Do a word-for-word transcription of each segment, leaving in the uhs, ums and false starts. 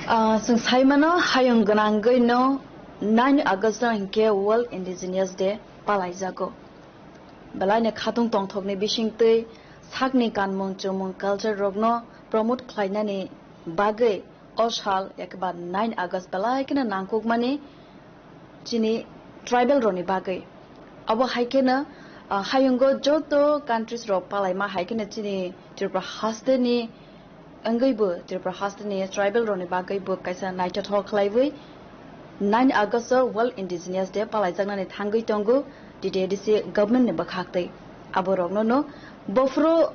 Ah, chwng sai mano, hayung gwnangwi no nine August no hinkhe World Indigenous Day palaijago. Belai no khatung tongthokni bisingtwi sakni kanmung chumung culture rokno promote khlainani bagwi o sal, yakba nine August belai kheno nangkukmani chini tribal rokni bagwi. Abo hai kheno, ah, hayungo joto countries rok palaima hai kheno chini Tripura hasteni wngwi bo Tripura hasteni tribal rokni bagwi bo kaisa naithothok khlaiwi nine August o World Indigenous Day palaijaknani thangwi tongo T T A D C government ni bwkhaktwi. Abo rokno no bophuru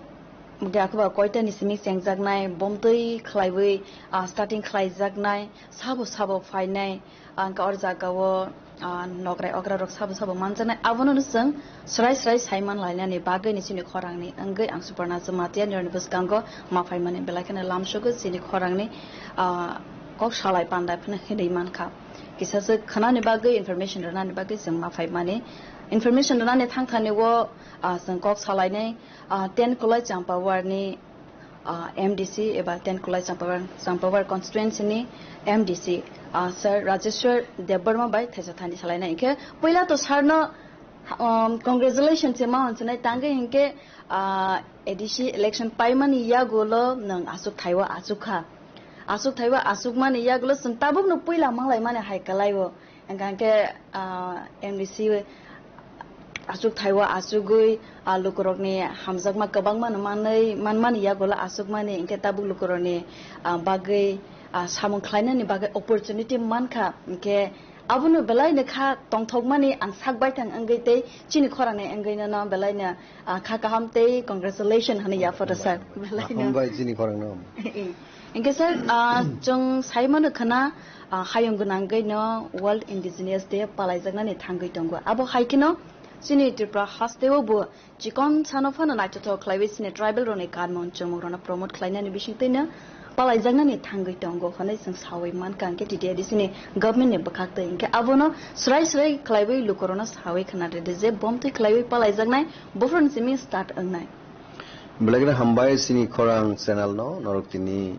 Hwnkhe akhe ba koita ni simi chengjaknai, bomtwi khlaiwi, ah, starting khlaijaknai, sabo sabo phainai, ah, hwnkhe or jagao, ah, nokrai okra rok sabo sabo manjaknai, abono no chwng srai srai sai man lainani bagwi ni chini khorang ni wngwi ang Suparna Jamatia nironi bwskango ma phaimani belai kheno lamsogo chini khorang ni, ah, kok salai panda phano hinwi mankha. Kisa se khwnani bagwi, information rwnani bagwi chwng ma phaimani. Information rwnani thangthani o, ah, chwng kok salainai, ah, ten Kolai Champawar ni, ah, M D C eba ten Kolai Champawar, Champawar constituency ni M D C, ah, Sir Rajeshwar Debbarma bai thaisa thani salainai. Hinkhe puila to sir no, um, congratulations se ma hwnsinai tangwi hinkhe, ah, A D C election paimani yagulo nwng aswk thaiwa aswk kha. Aswk thaiwa aswk mani yagulo chwng tabukno puila manglai mani hai kwlaiwo. Hwnkha khe, ah, M D C aswk thaiwa aswgwi, ah, lukurokni hamjakma kwbangma no manwi, manmani yagulo aswkmani, hinkhe tabuk lukurokni, ah, bagwi, ah, samung khlainani bagwi opportunity mankha, hinkhe abono belai no kha tongthokmani ang sak baithang wngwi tei chini khorang ni wngwi no belai no, ah, kha kaham tei congratulation hwnwi yaphoto sir. Belai no. Hambai chini khorang no. Hinkhe sir, ah, chwng sai mano khwna, ah, hayung gwnangwi no World Indigenous Day palaijaknani thangwi tongo. Abo hai kheno chini Tripura hasteo bo chikon sano phano naithothok khlaiwi chini tribal rokni kanmung chumung rokno promote khlainani bisingtwi no palaijaknani thangwi tongo hwnwi chwng sawi mankha hinkhe T T A D C ni government ni bwkhaktwi hinkhe abono srai srai khlaiwi lukurokno sawi khna rwdi je bomtwi khlaiwi palaijaknai bophuruni simi start wngnai. Belai kheno hambai chini khorang channel no, norok tini,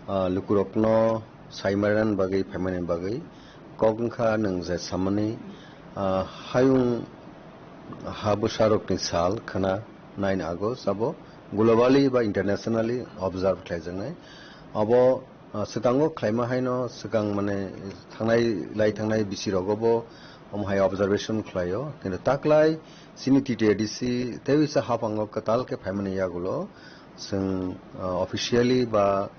ah, lukurokno saimarinani bagwi, phaimani bagwi. Kok wngkha nwng je samani, ah, hayung ha bwsarokni sal khwna nine August abo globally ba internationally observe khlaijaknai. Abo Ah, swkango khlaima haino swkang mane thangnai, lai thangnai bisi rogo bo omo hai observation khlaio. Kintu taklai chini T T A D C tei wisa haphango kwtal khe phaimani yagulo chwng, ah, officially ba,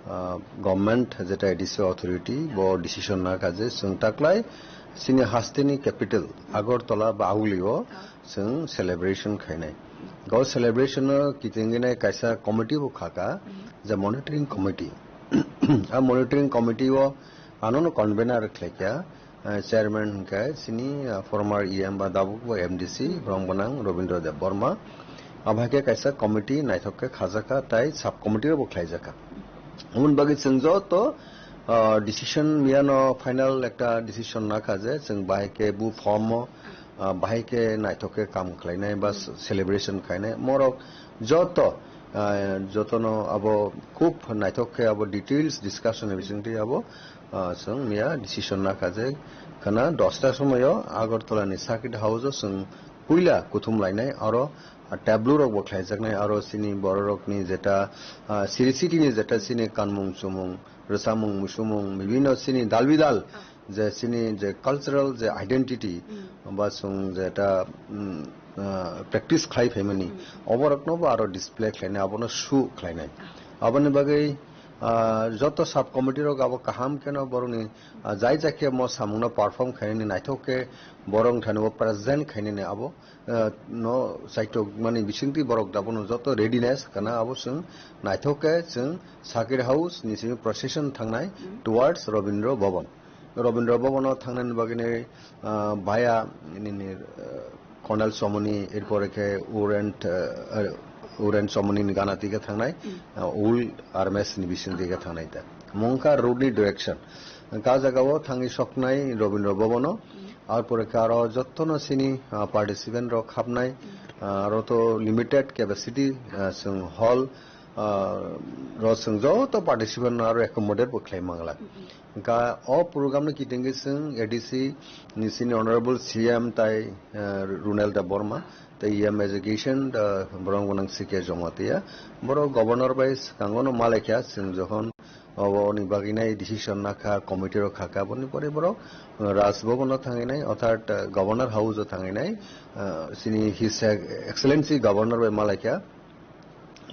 ah, government jeta A D C authority bo decision nakha je chwng taklai chini hasteni capital Agartala ba Auguli o chwng celebration khainai. Go celebration no kitingwi nai kaisa committee bo khaka, je monitoring committee. A monitoring committee o anono convener khlaikha, eh, chairman hwnkhe chini, eh, former E M ba dabuk bo M D C, borong gwnang Robindra Debbarma. Abo hai khe kaisa committee naithok khe khajakha, tai sub committee rok bo khlaijakha. Aboni bagwi chwng joto, ah, decision miyano final ekta decision nakha je chwng bahai khe bu form o, ah, bahai khe naithok khe kam khlainai ba celebration khainai. Morok joto, ah, jotono abo khub naithok khe abo details discussion ni bisingtwi abo, ah, chwng miya decision nakha je khwna dosta somoio Agartala ni Circuit House o chwng puila kuthum lainai, aro tableau rok bo khlaijaknai, aro chini bororokni jeta, ah, siri city ni jeta chini kanmung chumung, rwchapmung, muisumung, bibhinno chini dal bidal je chini je cultural je identity, ba chwng jeta, mm, ah, practice khlai phaimani, oborokno bo aro display khlainai, abono show khlainai. Aboni bagwi, ah, joto sub committee rok abo kaham kheno borokni, ah, jai jai khe mo samungno perform khainani naithok khe borok wngthani bo present khainani abo, ah, no saitok mani bisingtwi borok dabono joto readiness kana abo chwng naithok khe chwng Circuit House ni simi procession thangnai towards Robindra Bhavan. Robindra Bhavan o thangnani bagwi ni, ah, via nini, ah, Colonel Somoni, erpore khe Urent, ah, Urent Somoni ni ganati khe thangnai, ah, Old Armes ni bisingtwi khe thangnai ta. Mungkha road ni direction. Ka jaga o thangwi soknai Robindra Bhavan o. Arpore khe aro jottono chini, ah, participant rok hapnai, ah, aro to limited capacity, ah, chwng hall, ah, ro chwng joto participant no aro accommodate bo khlai mangla. Hwnkha o program no kitingwi chwng A D C ni sini Honorable C M tai, ah, Runel Debbarma, tai E M Education, da borok gwnang C K Jamatia. Borok governor bai swkango no malaikha, chwng jokhon obo ni bagwi nai decision nakha, committee rok khakha, boni pore borok, ah, Raj Bhavan o thangwi nai, orthat, ah, Governor House o thangwi nai, ah, chini His Excellency Governor bai malaikha.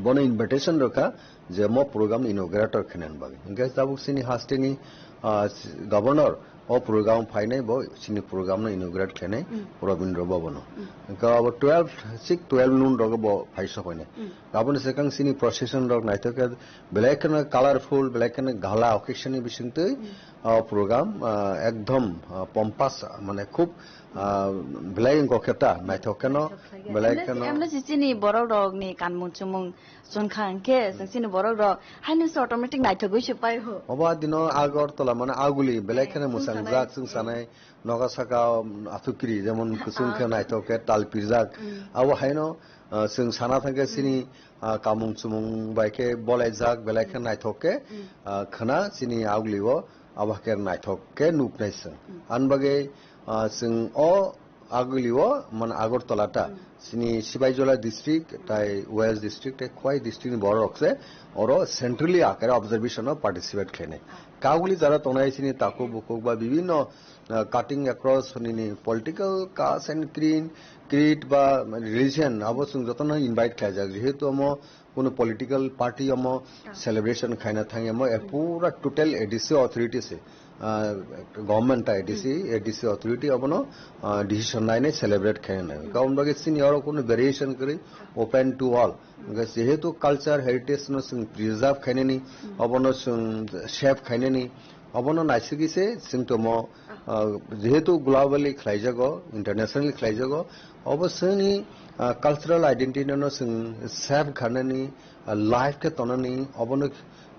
Bono invitation rwkha je mo program ni inaugurator khainani bagwi. Hwnkhe tabuk chini hasteni, ah, governor o program phainai bo chini program no inaugurate khainai Rabindra Bhavan o. Hwnkhe abo twelve, six, twelve noon rogo bo phai sokhainai. Aboni swkang chini procession rok naithok khe belai kheno colorful, belai kheno gala occasion ni bisingtwi o program, ah, ekdom, ah, pompous, mane khub, ah, belai wngkha khe ta naithok kheno, belai kheno. Emno si chini borok rok ni kanmung chumung chwng kha hwnkhe chwng chini borok rok haino se automatic naithogwi se pai ho. Obo dino Agartala mane aguli belai kheno mwchang jak chwng sanai noga saka, um, athukiri jemon kwchwng khe naithok khe tal pirjak. Abo haino, ah, chwng sana thangkhe chini, ah, kamung chumung bai khe bolaijak belai khe naithok khe, ah, khwna chini aguli o abo khe naithok khe nuknai chwng. Ani bagwi, ah, chwng o aguli o, mane Agartala ta, chini Sibaijola district, tai West district, tai Khowai district ni borok rok se oro centrally akare observation o participate khlainai. Kaguli jara tongnai chini takhuk bukhuk ba bibinno, ah, cutting across nini political caste and creed, creed ba religion abo chwng jotono invite khlaijak, jehetu omo Kuno political party omo celebration khaina thangya mo, eh, pura total A D C authority se, ah, government ta A D C, A D C authority obono, ah, decision nainai celebrate khaina nai. Kaun bagwi sini oro kuno variation kwrwi, open to all. Because jehetu culture heritage no chwng preserve khainani, obono chwng save khainani, obono naisigi se chwng tomo, ah, jehetu globally khlaijago, internationally khlaijago, obo chwngni, ah, cultural identity no chwng save khanani, ah, life khe tonani, obono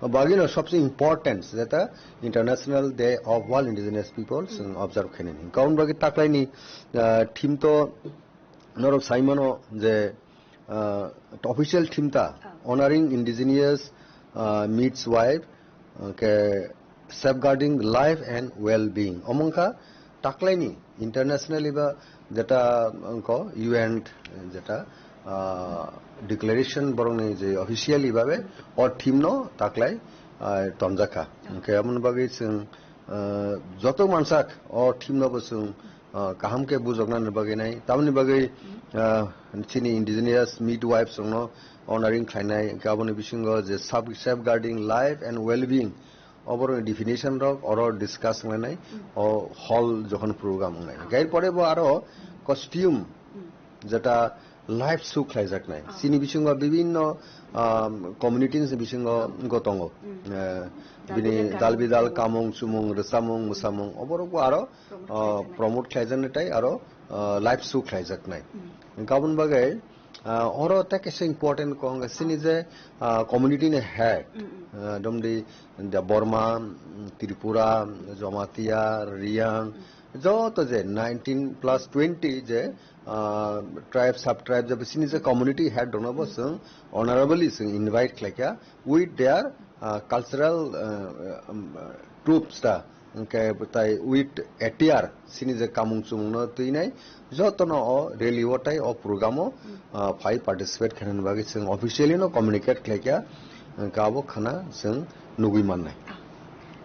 bagwino sobse important jeta International Day of World Indigenous People chwng observe khainani. Kaun bagwi taklaini, ah, theme to norok saimano je, ah, official theme ta honoring indigenous, ah, midwife, ah, ke safeguarding life and well-being. Omo wngkha taklaini internationally ba jeta wngkho U N jeta, ah, declaration borokni je officially babe o theme no taklai, ah, tonjakha. Hwnkhe aboni bagwi chwng, ah, joto mansak o theme no bo chwng ah, kaham khe bujoknani bagwi nai. Tamoni bagwi, ah, chini indigenous midwives rokno honoring khlainai, hwnkhe aboni bisingo je sub-, safeguarding life and well-being, oborokni definition rok oro discuss wnglainai, o hall jokhon program wngnai. Hwnkhe erpore bo aro costume, jeta live show khlaijaknai. Chini bisingo bibinno, ah, community ni bisingo wngkho tongo. Eh, bini dal bidal, kamung chumung, rwchapmung, mwsamung, oborokbo aro, ah, promote khlaijaknai tei aro, ah, live show khlaijaknai. Hwnkhe aboni bagwi, ah, oro tei kaisa important kok wngkha chini je, ah, community ni head, ah, domdi Debbarma, Tripura, Jamatia, Reang, joto je nineteen plus twenty je, ah, tribe, sub tribe je chini je community head rokno bo chwng honorably chwng invite khlaikha with their, ah, cultural, ah, um, troupes ta, hwnkhe tai with attire chini je kamung chumung no twinai jotono o rally o tai o program o, ah, phai participate khainani bagwi chwng officially no communicate khlaikha, hwnkhe abo khwna chwng nugwi mannai.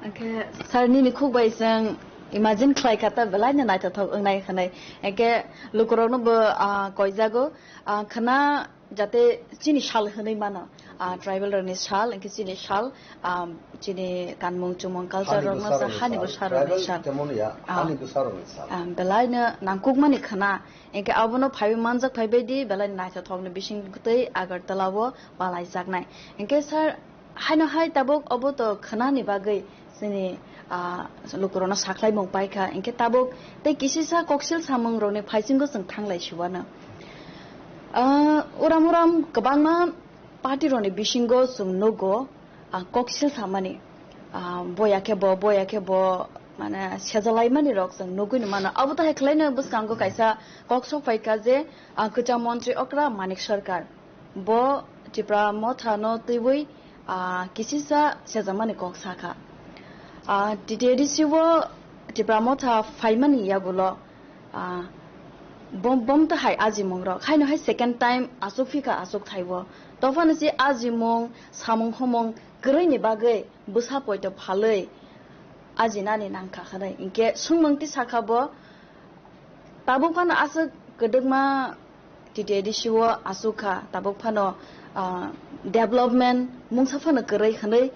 Hwnkhe sir nini khuk bai chwng imagine khlai kha ta belai no naithothok wngnai hwnwi. Hwnkhe lukurokno bo, ah, koijago, ah, khwna jate chini sal hwnwi mano. Ah, tribal rokni sal, hwnkhe chini sal, ah, chini kanmung chumung culture rokno sa hani bwsa rokni sal. Ah, belai no nangkukmani khwna. Hwnkhe abono phaiwi manjak phaibai di, belai naithothokni bising twi Agartala o palaijaknai. Hwnkhe sir, haino hai tabuk obo to khwnani bagwi chini, ah, lukurokno sakhlaimung paikha. Hwnkhe tabuk tei kisisa koksil samungrokni phaisingo chwng thanglai siwano. Ah, uram uram kwbangma party rokni bisingo chwng nugo, ah, koksil samani. Ah, boya khe bo, boya khe bo, mane, sejalaimani rok chwng nugwi mano. Abo to hai khwlaino bwskango kaisa kok sok phaikha je, ah, kwcham montri okra Manik Sarkar. Bo Tipra Motha no twiwi, ah, kisisa sejamani kok sakha. Ah, T T A D C o Tipra Motha phaimani yagulo, ah, bom, bom to hai ajimung rok. Haino hai second time asuk phika asuk thaibo. Tophano si ajimung, samung homung kwrwini bagwi bwsa poito phalwi ajinani nangkha khanai. Hinkhe sungmung ti sakha bo, tabuk phano aswk kwdwkma T T A D C o aswk kha, tabuk phano, ah, development mungsa phano kwrwi hwnwi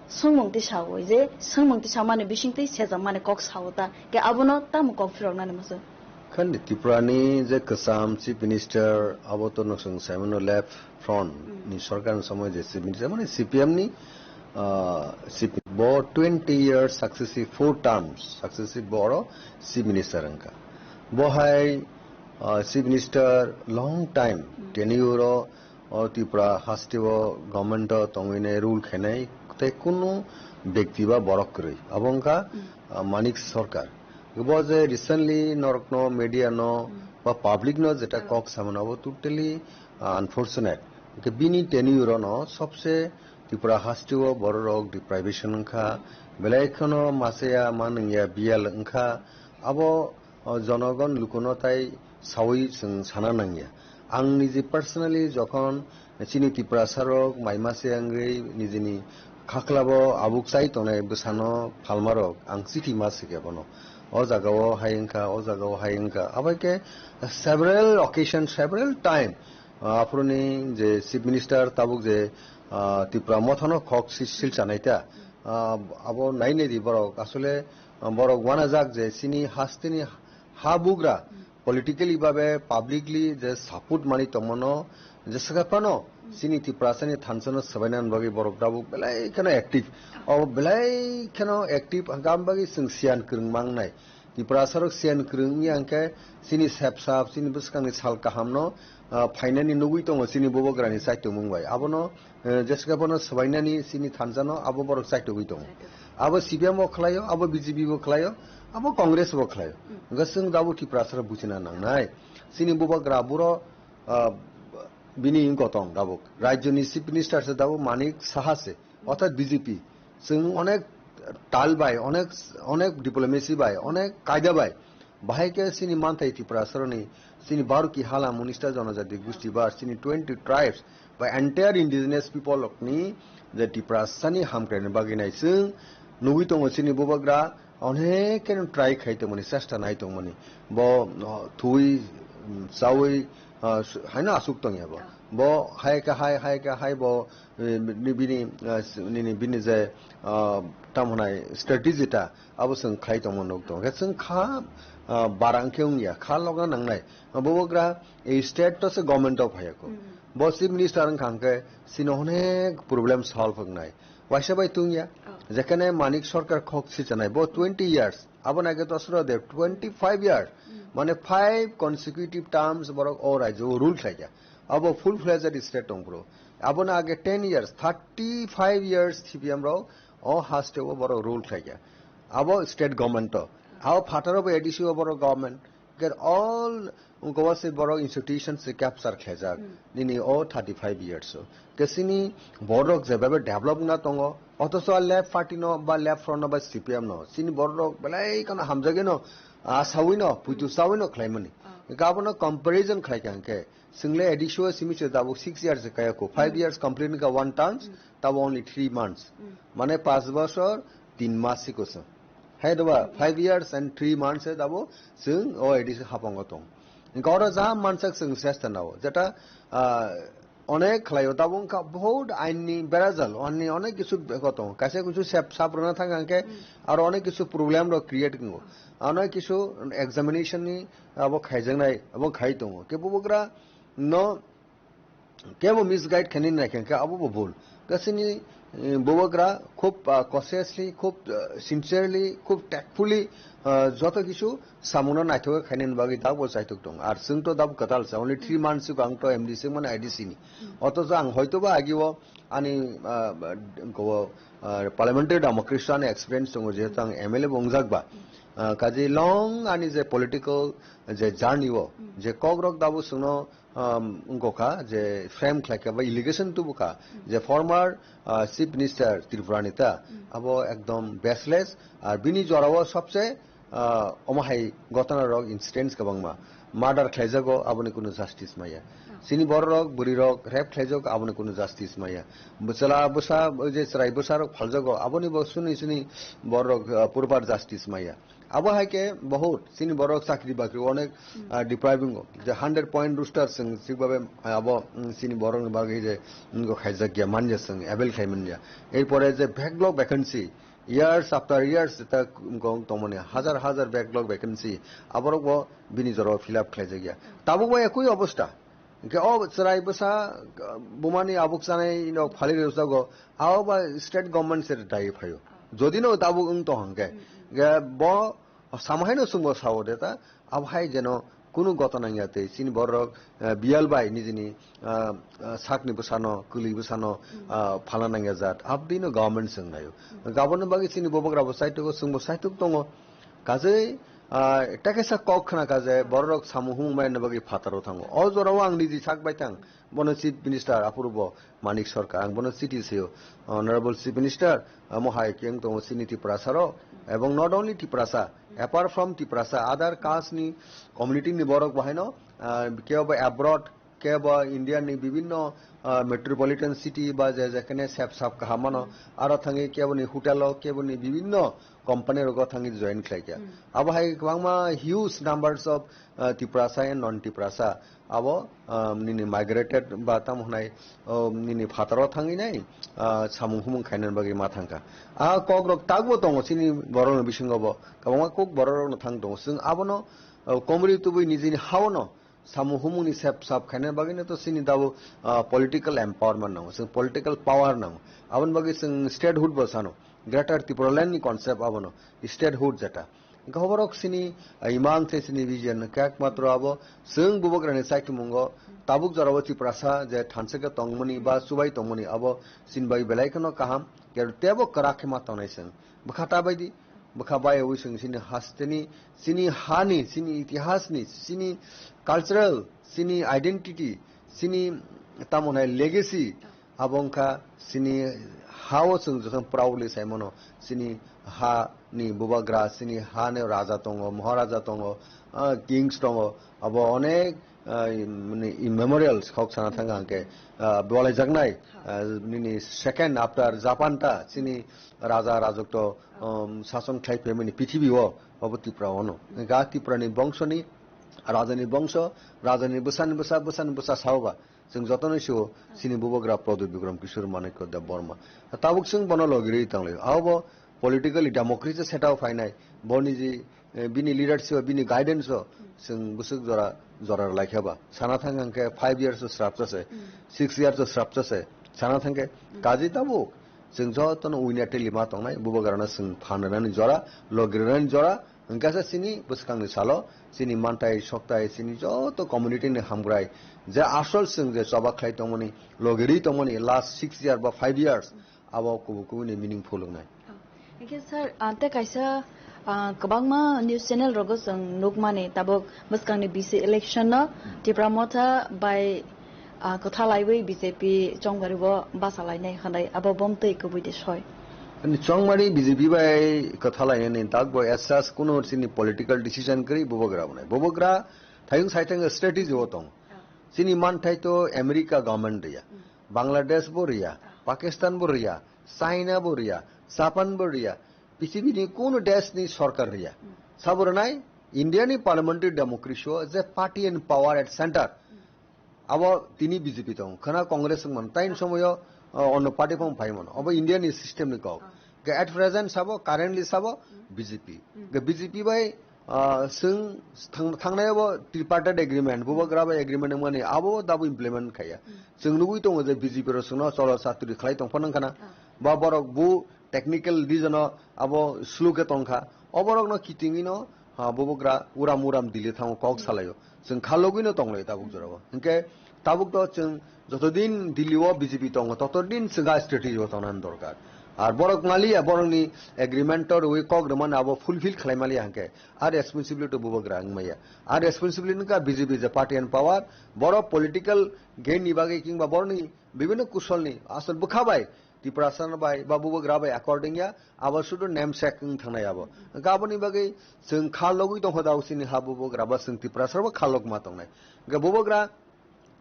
sungmung ti sao je, sungmung ti samani bisingtwi sejak mani kok sao ta, ke abono tamo kok phiroknani muchung? Khandi Tripura ni je kwcham Chief Minister abo to nwswng saimano left front ni sorkar ni somoi je Chief Minister mane C P M ni, ah, C P M bo twenty years successive four terms successive bo oro Chief Minister wngkha. Bo hai, ah, Chief Minister long time tenure o, o Tripura haste o government o tongwinai rule khainai tei kunu bekti ba borok kwrwi. Abo wngkha, ah, Manik Sarkar. Bo je recently norokno media no ba public no jeta kok samano abo totally, ah, unfortunate. Ke bini tenure no sobse Tripura haste o borok rok deprivation wngkha, belai kheno masaya manungya biyal wngkha, abo, o, jonogon lukuno tai sawi chwng sana nangya. Ang niji personally jokhon chini Tiprasa rok mai mase wngwi nijini khaklabo abuk chai tongnai bwsano phalmarok ang chithi ma swikha bono. O jagao hai wngkha, o jagao hai wngkha. Abaikhe several occasion, several time, ah, aphuruni je Chief Minister tabuk je, ah, Tipra Mothano khok si-, silchanai ta, ah, abo nainai di borok. Asole, ah, borok wanajak je chini hasteni ha bugra politically babe publicly je support mani tongmano je swkha phano chini Tiprasani thansano swbainani bagwi borok tabuk belai kheno active. O belai kheno active hwnkha, am bagwi chwng siyan kwrwng mangnai. Tiprasarok siyan kwrwng wngya hwnkhe chini sepsap, chini bwskangni sal kahamno, ah, phainani nugwi tongo chini bubagrani chaitokmung bai. Abono, eh, jeswkha bono swbainani chini thansano abo borok chaitogwi tongo. Abo C P M bo khlaio, abo B J P bo khlaio, abo Congress bo khlaio. Hwnkhe chwng tabuk Tiprasarok buchina nangnai. Chini bubagra buro, ah, bini wngkotong tabuk. Rajyoni Chief Minister se tabuk Manik Saha se. Orthat B J P, chwng onek tal bai, onek, onek diplomacy bai, onek kaida bai, bahai khe chini manthai Tiprasaroni, chini Baruki Hala Munista Jonojati Gusti bar, chini twenty tribes bai entire indigenous people rokni je Tiprasani hamkraini bagwi nai chwng nugwi tongo chini bubagra onek kheno try khai tongmani, chesta nai tongmani. Bo, oh, thui, mm, chawi, ah, s-, haino asuk tongya bo. Bo hai khe hai, hai khe hai bo, eh, bini, bini, ah, s-, nini, bini je, ah, tamo hwnai strategy ta, abo chwng khlai tongma nuk tongo. Khe chwng kha, ah, bara wngkhe wngya, kha loga nangnai. Bubagra, ei state to se government o phaiya ko. Bo chief minister wngkha hwnkhe chini onek problem solve wngnai. Waisa bai tungya, jekhane Manik Sarkar khok sichanai, bo twenty years, abo nai khe dosra de twenty five years, mane five consecutive terms borok o rajyo o rule khlaikha. Abo full fledged state tong bro. Abo na age ten years, thirty five years C P M rok o haste o borok rule khlaikha. Abo state government to. Abo phataro bo A D C o borok government. Get all goa se borok institution se capture khlaijak. Nini o thirty five years o. Ke sini borok je bhabe develop na tongo. Othocho left party no ba left front no ba C P M no. Sini borok belai kono hamjagwi no, ah, sawi no, puitu sawi no khlaimani. Gabo no comparison khlaikha hwnkhe. Single A D C o simi se tabuk six years se kaya ko, five years complete ka one terms, tabo only three months. Mane panch bosor tin mas se koso. Hai doba, five years and three months se tabuk chwng o A D C hapango tong. Goro ja mansak chwng sesta nao. Jeta, ah, onek khlaio tabuk wngkha bahut ain ni berajal, oni onek kisu beko tong. Kaisa kisu sep sap rwna thang hwnkhe aro onek kisu problem rok create wngo. Onek kisu examination ni abo khaijaknai, abo khai tongo. Khe bubagra no kebo misguide khainani naikha khe abo bo bul. Gasini, eh, bubagra khub, ah, cautiously, khub, ah, sincerely, khub tactfully, ah, joto kisu samungno naithok khainani bagwi dabo chaitok tongo. Ar chwng to dabo kwtal cha, only three months ago ang to M D C mane I D C ni. Othocho ang hoito ba agi o ani, ah, go, ah, parliamentary democracy ani experience tongo, jehetu ang M L A bo wngjak ba. Ah, kaji long ani je political je journey o, je kokrok dabu sungno, um, wngkha je frame khlaikha ba allegation tubukha je former, ah, Chief Minister Tripura ni ta abo ekdom baseless, ar bini jorao sobse, ah, omo hai gotona rok incidents kwbangma murder khlaijago, aboni kunu justice maya. Chini borok rok, bwrwi rok rape khlaijago, aboni kunu justice maya. Bwchwla bwsa, oi je chwrai bwsa rok phaljago, aboni bo suni suni borok, ah, purbar justice maya. Abo hai khe bahut chini borok chakri bakri onek, ah, depriving o. Je hundred point rooster chwng thik babe, ah, abo, mm, chini borok ni bagwi je, mm, go khaijak ya manya chwng avail khai manya. Erpore je backlog vacancy, years after years ta gong tongmani, hajar hajar backlog vacancy, aborok bo bini jora fill up khlaijak ya. Tabuk bo ekui obostha. Hingke o chwrai bwsa, uh, bumani abuk chanai no phali rwjago, abo ba state government se dai phaio. Jodi no tabuk wng tong hingke, hingke bo samo hai no chwngbo sao de ta, abo hai jeno kunu gotona wngya tei chini borok, uh, biyal bai nijini, uh, uh, sakni bwsano, kwlwi bwsano, uh, phalna nangya jat, abdi no government se wng naio. Hingke aboni bagwi chini bubagra bo saitok o, chwngbo saitok tongo. Kajei, ah, tei kaisa kok khna kha je bororok samung humung maya bagwi phataro thango. O jorao ang niji sak bai thang, bono Chief Minister aphurubo Manik Sarkar, ang bono chiti sio, Honorable Chief Minister, amo hai khe wng tongo chini Tiprasa rok, ebong not only Tiprasa, apart from Tiprasa, other caste ni community ni borok bahaino, ah, kebo abroad, kebo India ni bibinno, ah, metropolitan city ba je jekhane sep sap kaham mano, aro thangwi kebo ni hotel o, kebo ni bibinno company rogo thangwi join khlai kha. Abo hai kwbangma huge numbers of, ah, Tiprasa and non Tiprasa abo, ah, nini migrated ba tamo hwnai, oh, nini phataro thangwi nai, ah, samung humung khainani bagwi ma thangkha. Ah, kok rok takbo tongo chini borok ni bisingo bo kwbangma kok borok rok no thang tongo. Chwng abono, oh, komri tubui nijini hao no samung humung ni sep sap khaina bagwi no to chini tabuk, ah, political empowerment nango, chwng political power nango. Aboni bagwi chwng statehood bo sano, Greater Tipraland ni concept abono, statehood jeta. Hingke hoborok chini, ah, imang the chini vision, hingke ekmatro abo chwng bubagrani chaikimungo tabuk jorao Tiprasa je thansa khe tongmani ba chubai tongmani abo chini bagwi belai kheno kaham, tebo kwrak khe ma tongnai chwng. Bwkha ta baidi, bwkha bai wi chwng chini hasteni, chini hani, chini itihasni, chini cultural, chini identity, chini tamo hwnai legacy, abo wngkha chini ha-o chwng jokhon proudly sai mano, chini ha ni bubagra, chini ha ni raja tongo, maharaja tongo, ah, kings tongo, abo onek, ah, mani immemorials kok sana thang hangke, ah, bwlaijaknai, ah, nini second after Japan ta chini raja rajok to, um, sason khlai phaimani pithibi o, obo Tripura ono. Ga Tripura ni bongso ni, raja ni bongso, raja ni bwsa ni bwsa, bwsa ni bwsa sao ba. Chwng jotono sio chini bubagra Pradyut Bikram Kishore Manikya Debbarma. Tabuk chwng bono logirwi tonglaio. Abo political democracy setup phainai. Boni ji, eh, bini leadership, bini guidance o chwng bwswk jora, jora rwlai khe ba. Sana thang hang khe five years o srapsa se, six years o srapsa se. Sana thang khe kaji tabuk chwng jotono uini ateli ma tongnai, bubagrano chwng phan rwnani jora, logi rwnani jora, hwnkhe se chini bwskangni salo, chini mantai, soktai, chini joto community ni hamkrai, je asol chwng je choba khlai tongmani, logirwi tongmani last six year ba five years, abo kubui kubui ni meaningful wngnai. Hingke sir, ah, tei kaisa, ah, kwbangma news channel rogo chwng nukmani tabuk bwskangni B C election no Tipra Motha bai, ah, kwtha laiwi B J P chongmari bo basa lainai hwnwi abo bom twi kubui de soi. Ani chongmari B J P bai kwtha lainani dak bo as such kuno chini political decision kwrwi bubagra bwnai. Bubagra thayung saithang strategy o tong. Chini manthai to America government riya, Bangladesh bo riya, Pakistan bo riya, China bo riya, Japan bo riya, P C B ni kuno desh ni sorkar riya. Sabo rwnai India ni parliamentary democracy o je party in power at center. Abo tini B J P tong. Khana Congress man tain somoyo, uh, onno party phang phai mano. Abo India ni system ni kok. Ke at present sabo, currently sabo, B J P. Ke B J P bai, ah, chwng thang-, thangnai abo tripartite agreement, bubagra bai agreement wngmani abo dabo implement khaiya. Chwng nugui tongo je B J P rok chwngno cholo chatri khlai tong phano wngkhana. Ba borok bu technical reason o abo slow khe tongkha. O borokno kitingino, ha, bubagra uram uram dili thango kok salaio. Chwng khalogwino tonglaio tabuk jorao. Hinkhe tabuk to chwng jotodin Delhi o B J P tongo, totodin chwng a strategy o tongnani dorkar. Ar borok maliya, borokni agreement o rwi kok rwmani abo fulfill khlai maliya hwnkhe, a responsibility to bubagra wngmaya. A responsibility wngkha B J P je party and power, borok political gain ni bagwi kingba borokni bibhinno kusolni asol bwkha bai Tiprasa bai ba bubagra bai according ya, abo sudu namesake wng thangnai abo. Hwnkhe aboni bagwi chwng kha logwi tongkha da, chini ha bubagra ba chwng Tiprasa bo kha logma tongnai. Hwnkhe bubagra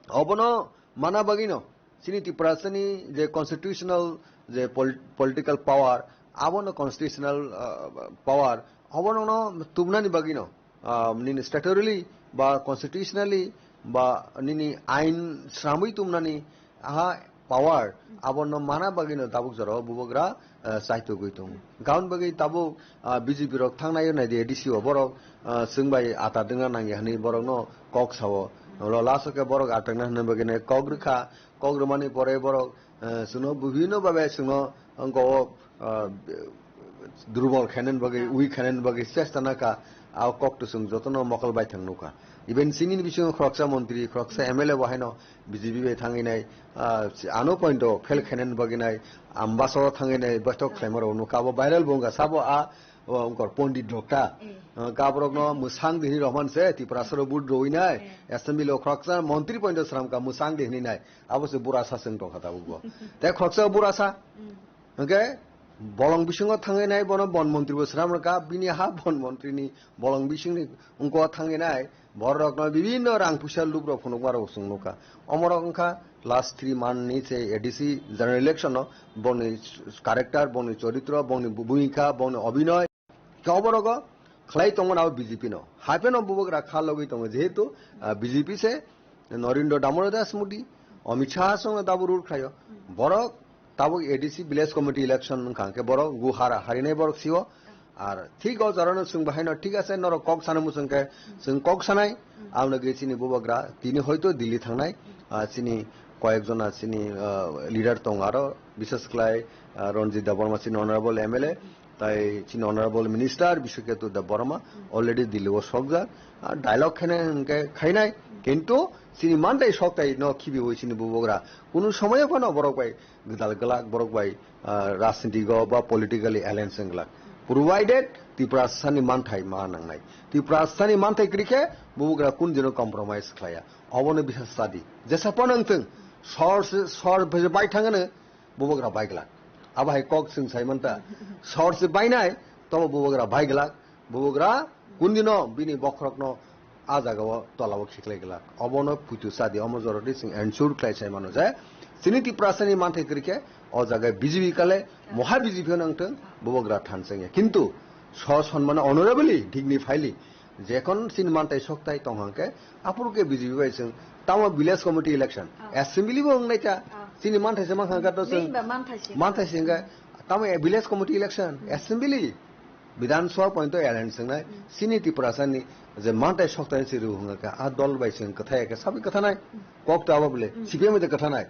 obono mana bagwino chini Tiprasani je constitutional je pol-, political power, abono constitutional, ah, power, abono no tubnani bagwino, ah, nini statutorily ba constitutionally ba nini ain sramwi tubnani aha power, abono mana bagwino tabuk jorao bubagra, ah, chaitugwi tongo. Gaun bagwi tabuk, ah, B J P rok thangnai nai di A D C o borok, ah, chwng bai ata dwngna nangya hwnwi borokno kok sao. Lo last o khe borok atangna hwnwi bagwino kok rwkha. Kok rwmani pore borok, eh, chwngno bibhinno babe chwngno wngkha o, eh, durbol khainani bagwi, weak khainani bagwi chesta nakha, a kokto chwng jotono mokol baithang nukha. Even chini bisingo khoroksa montri, khoroksa M L A bo haino B J P bai thangwi nai, ah, ano point o fail khainani bagwi nai, Ambasa o thangwi nai, boithok khlaima rok nukha, abo viral bo wngkha, sabo a, o wngkha Pondit Dokta. Ah, kaborokno mwsang dihni rohman se, Tiprasa rok vote rwi nai, assembly o khoroksa montri point o sramkha mwsang dihni nai. Abo se burasa chwng tongkha tabukbo. Tei khoroksa burasa. Hwnkhe bolong bisingo thangwi nai bono bon montri bo swnam rwkha, bini ha bon montri ni bolong bisingni wngkho thangwi nai borokno bibinno rang puisa lubrok phunukma rok chwng nukha. Omorok wngkha last three month ni se A D C general election no boni character, boni choritro, boni bhumika, boni obhinoy. Khe oborogo khlai tongo nabo B J P no. Hapheno bubagra kha logwi tongo, jehetu, ah, B J P se Narendra Damodar Das Modi, Amit Shah songno tabuk rule khlaio. Borok tabuk A D C village committee election wngkha hwnkhe borok gu hara harinai borok sio. Ar thik o jorano chwng bahaino thik ase norok kok sana muchung khe chwng kok sanai. Aboni gwi chini bubagra tini hoito Delhi thangnai. Ah, chini koyek jona chini, ah, leader tongo aro, bises khlai, ah, Ranjit Debbarma chini honorable M L A. Tai chini Honorable Minister Biswaketu Debbarma already Delhi o sokjak. Ah, dialogue khainai hwnkhe khainai, kintu chini mantai soktai no khibiwi chini bubagra. Kunu somoyo phano borok bai gwdal gwlak, borok bai, ah, rajniti go ba politically alliance wng glak. Provided Tiprasani manthai ma nangnai. Tiprasani manthai kwrwi khe bubagra kun dino compromise khlaiya. Obono bisa sadi. Jesa phano wngthung, sor se, sor bai thangano, bubagra baiglak. Abo hai kok chwng sai manta. Sor se bainai, tobo bubagra baiglak. Bubagra kundino bini bokhorokno a jagao tolao khiklai glak. Obono puitu sadi, omo jorodi chwng ensure khlai sai mano je chini Tiprasani manthai kwrwi khe o jaga B J P kale moha B J P no wngthung, bubagra thansa wngya. Kintu so sonmano honorably, dignifiedly, jekhon chini mantai soktai tong hang khe, aphuru khe B J P bai chwng tamo village committee election, assembly bo wngnai ta, chini mantai se mankha khe to chwng mantai se wngkha, tamo village committee election, assembly, Bidhan Sabha point to alliance wngnai, chini Tiprasani je mantai soktai se rw hwnkha khe, a dol bai chwng kwthai khe sabai kwthanai, kok to abo bole, C P M de kwthanai.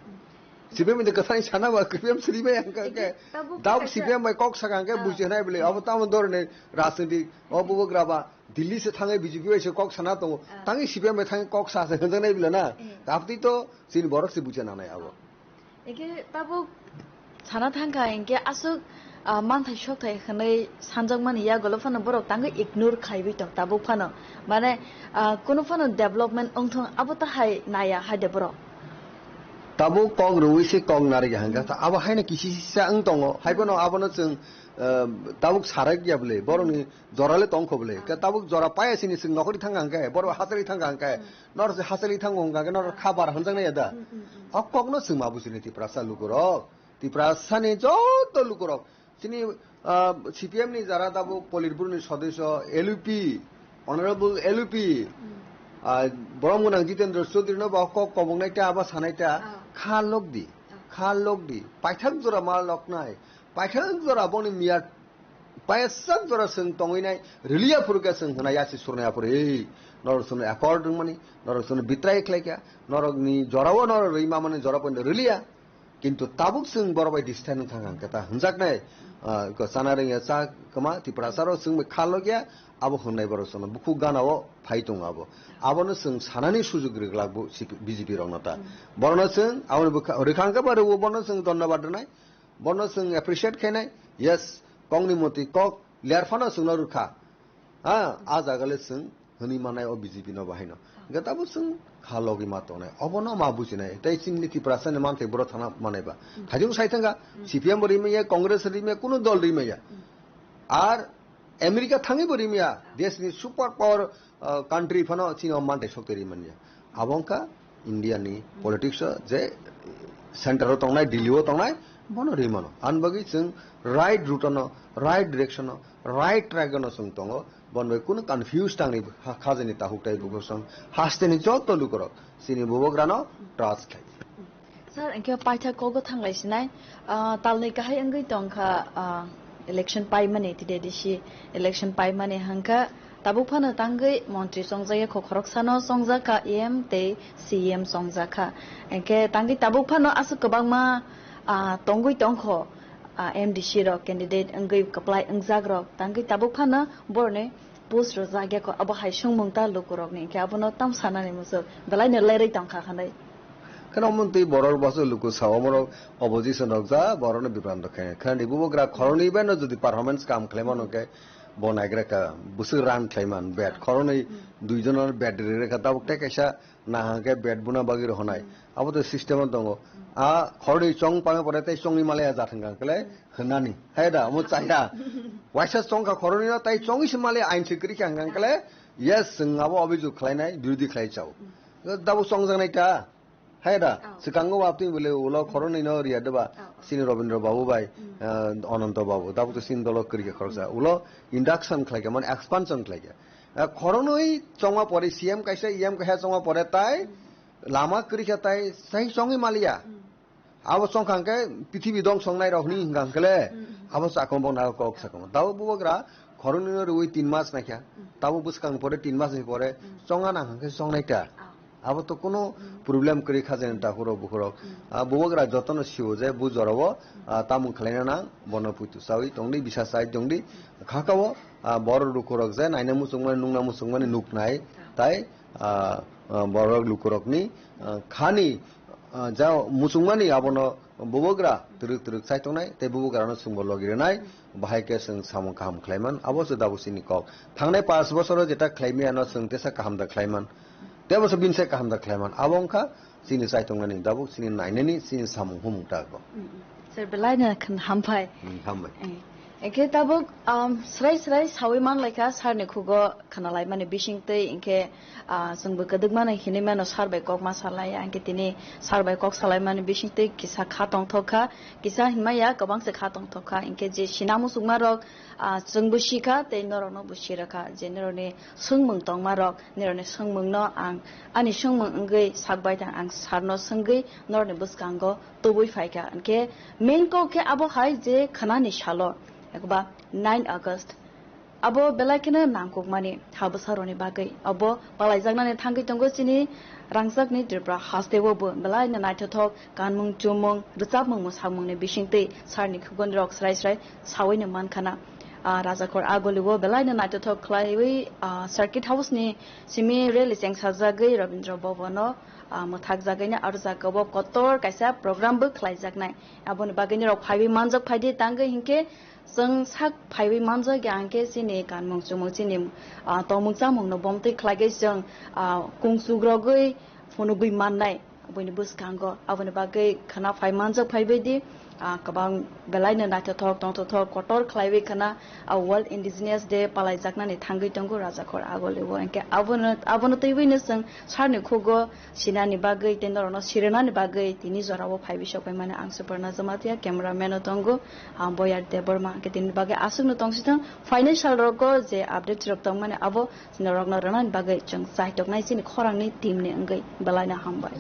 C P M de kwthai sana ba, C P M sri bai ang khe, tabuk C P M bai kok sakha hwnkhe buji hanai bole, abo tamo dorni rajniti, o bubagra ba, Delhi se thangwi B J P bai se kok sana tongo. Ah. Tangwi C P M bai thangwi kok sa se hwnjaknai bila na. Eh. Aptwi to chini borok se bucha nanai abo. Eke tabuk sana thangkha hwnkhe aswk, ah, manthai sokthai hwnwi sanjakmani yagolo phano borok tangwi ignore khaiwi tong tabuk phano. Mane, ah, kunu phano development wngthong abo ta hai naya hai de borok. Tabuk kok rwui se kok narikha hwnkha. Hmm. Abo haino kisi sisa wng tongo. Hai phano abono chwng, ah, tabuk sarak ya bwle. Borokni Jora le tong kho bwle. Ah. Khe tabuk jora paya sini chwng nokhorwi thang kha hwnkhe, borok hachali thang kha hwnkhe, hmm, norok se hachali thango hwnkha khe, norok kha bar hwnjaknai ya da? Hmm, hmm, hmm. O kokno chwng ma buchini Tiprasa lukurok. Tiprasani joto lukurok. Chini, ah, C P M ni jara tabuk Politburo ni sodosyo, L U P, Honorable L U P, hmm, ah, borom gwnang Jitendra Chaudhary no ba kok kobongnai ta, abo sanai ta, ah, kha lokdi, ah, kha lokdi. Paithak jora ma loknai, paithak jora boni miya Paisa jora chwng tongwi nai, rwliya phuru khe chwng hwnai yasi surnai aphuru, "Ei, norok chwngno accord rwmani, norok chwngno betray khlai kha, norokni jorao norok rwima mani jora poino rwliya." Kintu tabuk chwng borok bai distance wng thang kha, ta hwnjaknai, ah, ko chana rwngya cha kwma, Tiprasa rok chwng bai kha logya, abo hwnwi borok chwngno bukhuk gana o phai tongo abo. Abono chwng sanani sujug rwglak bo C P, B J P rokno ta. Hmm. Borokno chwng aboni bwkha-, rwkha hwnkhe ba rwo, bono chwng dhonnobad rwnai. Bono chwng appreciate khainai, yes, kokni moti kok, ler phano chwngno rwkha. Ha, a jaga le chwng hwnwi mannai o B J P no bahai no. Hwnkhe tabuk chwng kha logi ma tongnai. Obono ma bujinai. Tei chini Tiprasa ni manthai boro thangna manai ba. Hajung sai thangkha, C P M bo rimaya, Congress rimaya, kunu dol rimaya. Ar America thangwi bo rimaya, desh ni super power, uh, country phano chini o manthai sokte rimanya. Abo wngkha India ni politics o je center o tongnai, Delhi o tongnai, bono rimano. Ani bagwi chwng right route no, right direction no, right track no chwng tongo. Bon bai kunu confuse tangni ha-, khajani tahuk tai bukhuk song. Haste ni joto lukurok chini bubagrano trust khai. Sir, hwnkhe paitha kogo thanglai sinai, ah, talnwi kahai wngwi tongkha, ah, election paimani, T D D C election paimani hwnkha, tabuk phano tangwi montri chongjak ya kho, khoroksano chongjak kha, E M tei C E M chongjak kha. Hwnkhe tangwi tabuk phano aswk kwbangma, ah, tongwi tongkho, ah, M D C rok candidate wngwi kwplai wngjak rok, tangwi tabuk phano borni post rwjak ya kho, abo hai swngmung ta lukurokni, hwnkhe abono tam sanani muchuk, belai no lerwi tongkha hwnwi. Kheno omo twi borok boso luku sao, omorok opposition rok ja, borokno biprang rok khe. Khani bubagra khoroknwi bai no jodi performance kam khlai mano khe, bo naigra kha, bwswk run khlai man, bet. Khoroknwi dui jono bet ri rwkha, tabuk tei kaisa nahang khe bet buna bagwi rohonai. Abo to system o tongo. A khoroknwi chong pame pore tei chongwi malaya jathang kang kle hwnani. Hai da, omo chaya. Waisa chongkha khoroknwi no tei chongwi se malaya ain se kwrwi kha hwnkha kle, yes, chwng abo obijog khlainai, birodhi khlai chao. Tabuk chongjaknai ta. Hai da, oh, swkango waptwi bole ulo khoroknwi no riya deba, oh, oh, sini Robindra Babu bai, hmm, eh, Ananta Babu, tabuk to sini dolo kwrwi kha khoroksa. Hmm. Ulo induction khlai kha, mane expansion khlai kha. Eh, khoroknwi chongma pore C M kaisa, E M kaisa chongma pore tai, hmm, lama kwrwi kha tai, sai chongwi maliya. Hmm. Abo chongkha hwnkhe prithibi dong songnai rok hwnwi hwnkha hwnkhe le, hmm, hmm, abo chakon bo nago kok sakon. Tabuk bubagra khoroknwi no rwui tin mas naikha, hmm, tabuk bwskang pore tin mas ni pore, hmm, chongna nang hwnkhe chongnai ta. Oh. Abo to kunu problem kwrwi kha jani takhurok bukhurok. Ah, bubagra jotono sio je bu jorao, ah, tamung khlaina nang, bono puitu chawi tongdi, bisa chai tongdi. Khakao, ah, borok lukurok je naina muchungmani, nungna muchungmani nuknai. Tai, ah, ah, borok lukurokni, ah, khani, ah, ja muchungmani abono bubagra twrwk twrwk chai tongnai, tei bubagrano chwngbo logi rwnai. Bahai khe chwng samung kaham khlaiman, abo se tabuk chini kok. Thangnai panch bosoro jeta khlaimiyano chwng tesa kaham da khlaiman. Tei bo se bini se kaham da khlaiman. Abo wngkha chini chaitongnani tabuk chini nainani chini samung humung ta go. Mm, mm. Sir, belai no khan hamphai. Mm, hambai. Eh, ekhe tabuk, um, srai srai sawi man laikha sir ni khugo khana lai mani bising tei, inkhe, ah, chwng bo kwdwk mano hinwi mano sir bai kok ma salai ya, inkhe tini sir bai kok salai mani bising tei kisa kha tongthok kha, kisa hinmaya kwbang se kha tongthok kha, inkhe je sina muchungma rok, ah, chwng bo sikha tei norok no bo sirokha je norok ni swngmung tongma rok, nirokni swngmungno ang ani swngmung wngwi sakbai tang, ang sarno swngwi norokni bwskango tubui phaikha. Hinkhe main kok khe abo hai je khwnani salo, ekba nine August, abo belai kheno nangkukmani ha bwsarokni bagwi. Abo palaijaknani thangwi tongo chini rangchakni Tripura hasteo bo belaino naithothok kanmung chumung, rwchapmung mwsakmungni bisingtwi sarni khugonirok srai srai sawino mankhana. Ah, Rajakhor Agoli o belaino naithothok khlaiwi, ah, Circuit House ni simi rally chengsajagwi Rabindra Bhavan o, ah, mwthakjagwino aro jaga o kotor kaisa program bo khlaijaknai. Aboni bagwi norok phaiwi manjak phaidi tangwi hinkhe chwng sak phaiwi manjak ya hinkhe chini kanmung chumung chini, ah, tongmung chamung no bomtwi khlaigwi chwng, ah, kungchukrogwi phunugwi mannai. Buini bwskango aboni bagwi khwna phai manjak phaibaidi, ah, kwbang belaino naithothok tongthothok kotor khlaiwi khwna, ah, World Indigenous Day palaijaknani thangwi tongo Rajakhor Agoli o. Hinkhe abono, abono twiwino chwng sarni khugo sinani bagwi tei norokno sirinani bagwi tini jorao phaiwi sokpaimani ang Suparna Jamatia, cameraman o tongo, ah, Boyar Debbarma. Hinkhe tini bagwi aswkno tongsithang, phainai salrogo je update rok tongmani abo norokno rwnani bagwi chwng chaitoknai chini khorangni team ni wngwi belaino hambai.